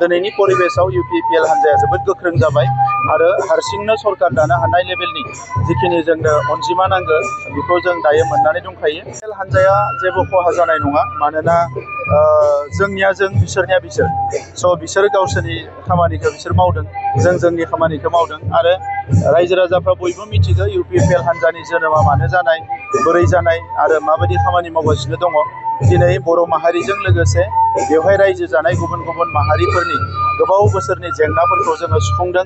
दिनैनि परिबेसाव UPPL हान्जाया जोबोद गोख्रों जाबाय आरो हारसिंनो सरकार दानो हानाय लेभेलनि जिखिनि जोंनो अनजिमा नांगौ बेखौ जों दायो मोननानै दंखायो। UPPL हान्जाया जेबो खहा जानाय नङा, मानोना जोंनिया जों बिसोरनिया बिसोर। स' बिसोर गावसोरनि खामानिखौ बिसोर मावदों, जों जोंनि खामानिखौ मावदों आरो रायजो राजाफ्रा बयबो मिथिगौ UPPL हान्जानि जोनोमा मानो जानाय, बोरै जानाय आरो माबायदि खामानि मावगासिनो दङ। दिनै बर' माहारिजों लोगोसे बेवहाय रायजो जानाय गुबुन गुबुन माहारिफोरनि गोबाव बोसोरनि जेंनाफोरखौ जोङो सुफुंदों,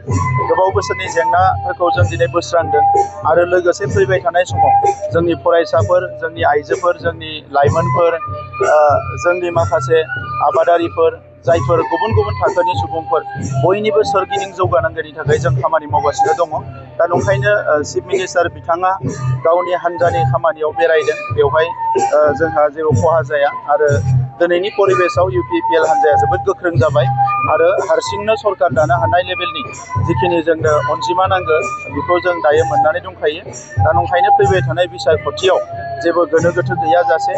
गोबाव बोसोरनि जेंनाफोरखौ जों दिनै बोस्रांदों आरो लोगोसे फैबाय थानाय समाव जोंनि फरायसाफोर, जोंनि आइजोफोर, जोंनि लाइमोनफोर, जोंनि माखासे आबादारिफोर, जायफोर गुबुन गुबुन थाखोनि सुबुंफोर बयनिबो सोरगिदिं जौगानांगौनि थाखाय जों खामानि मावगासिनो दङ। दा नंखायनो चिफ मिनिस्टार बिथाङा गावनि हान्जानि खामानियाव बेरायदों, बेवहाय जोंहा जेबो खहा जाया आरो दिनैनि परिबेसाव UPPL हान्जाया जोबोद गोख्रों जाबाय आरो हारसिंनो सरकार दानो हानाय लेभेलनि जिखिनि जोंनो अनजिमा नांगौ बेखौ जों दायो मोननानै दंखायो। दा नंखायनो फैबाय थानाय बिसायख'थियाव जेबो गोनो गोथो गैयाजासे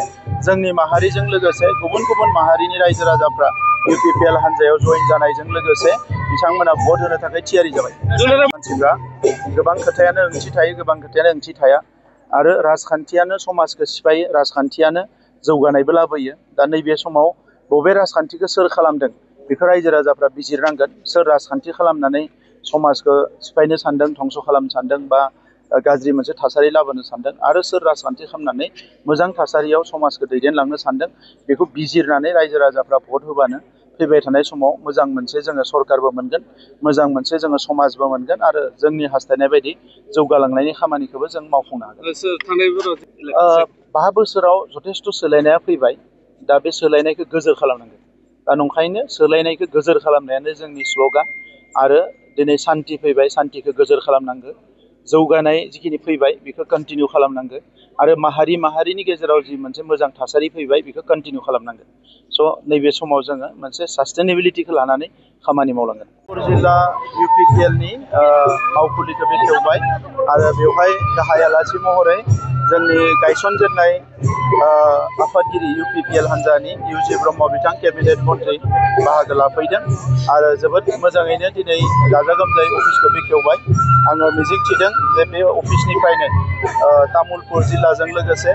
जोंनि माहारिजों लोगोसे गुबुन गुबुन माहारिनि रायजो राजाफ्रा UPPL हान्जायाव जइन जानायजों लोगोसे बिथांमोना भट होनो थाखाय थियारि जाबाय। मानसिफ्रा गोबां खोथायानो ओंथि थायो, गोबां खोथायानो ओंथि थाया आरो राजखान्थियानो समाजखौ सिफायो, राजखान्थियानो जौगानायबो लाबोयो। दा नैबे समाव बबे राजखान्थिखौ सोर खालामदों बेखौ रायजो राजाफ्रा बिजिरनांगोन। सोर राजखान्थि खालामनानै समाजखौ सिफायनो सानदों, धंस' खालामनो सानदों बा गाज्रि मोनसे थासारि लाबोनो सानदों आरो सोर राजखान्थि खालामनानै मोजां थासारियाव समाजखौ दैदेनलांनो सानदों, बेखौ बिजिरनानै रायजो राजाफ्रा भट होबानो फैबाय थानाय समाव मोजां मोनसे जोङो सरकारबो मोनगोन, मोजां मोनसे जोङो समाजबो मोनगोन आरो जोंनि हास्थायनाय बायदि जौगालांनायनि खामानिखौबो जों मावफुंनो हागोन। 5 बोसोराव जथेस्थ' सोलायनाया फैबाय, दा बे सोलायनायखौ गोजोर खालामनांगोन। दा नंखायनो सोलायनायखौ गोजोर खालामनायानो जोंनि स्ल'गान आरो दिनै सान्थि फैबाय, सान्थिखौ गोजोर खालामनांगौ। जौगानाय जिखिनि फैबाय बेखौ कन्टिनिउ खालामनांगो आरो माहारिनि गेजेराव जि मोनसे मोजां थासारि फैबाय बेखौ कन्टिनिउ खालामनांगोन। स' नैबे समाव जोङो मोनसे सास्टेनेबिलिटिखौ लानानै खामानि मावलांगोन। क'क्राझार जिल्ला UPPLनि मावखुलिखौ बेखेवबाय आरो बेवहाय गाहाय आलासि महरै जोंनि गायसनजेननाय आफादगिरि UPPL हान्जानि UG ब्रह्म बिथां केबिनेट मन्थ्रि बाहागो लाफैदों आरो जोबोद मोजाङैनो दिनै गाजा गोमजायै अफिसखौ बेखेवबाय। आङो मिजिंथिदों जे बे अफिसनिफ्रायनो तामुलपुर जिल्लाजों लोगोसे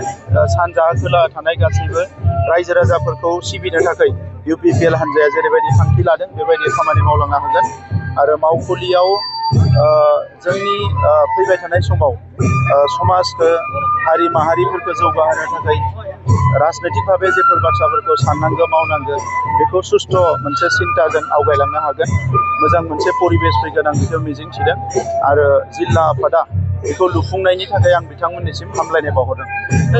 सानजा खोला थानाय गासैबो रायजो राजाफोरखौ सिबिनो थाखाय UPPL हान्जाया जेरैबायदि थांखि लादों बेबायदि खामानि मावलांनो हागोन आरो मावखुलियाव जोंनि फैबाय थानाय समाव समाजखौ, हारि माहारिफोरखौ जौगाहोनो थाखाय राजनैतिक भाबै जेफोर बाथ्राफोरखौ साननांगौ, मावनांगौ बेखौ सुस्थ' मोनसे सिन्ताजों आवगायलांनो हागोन, मोजां मोनसे परिबेस फैगोन आं बेखौ मिजिंथिदों आरो जिल्ला आफादा बेखौ लुफुंनायनि थाखाय आं बिथांमोननिसिम हामलायनाय बावहरदों।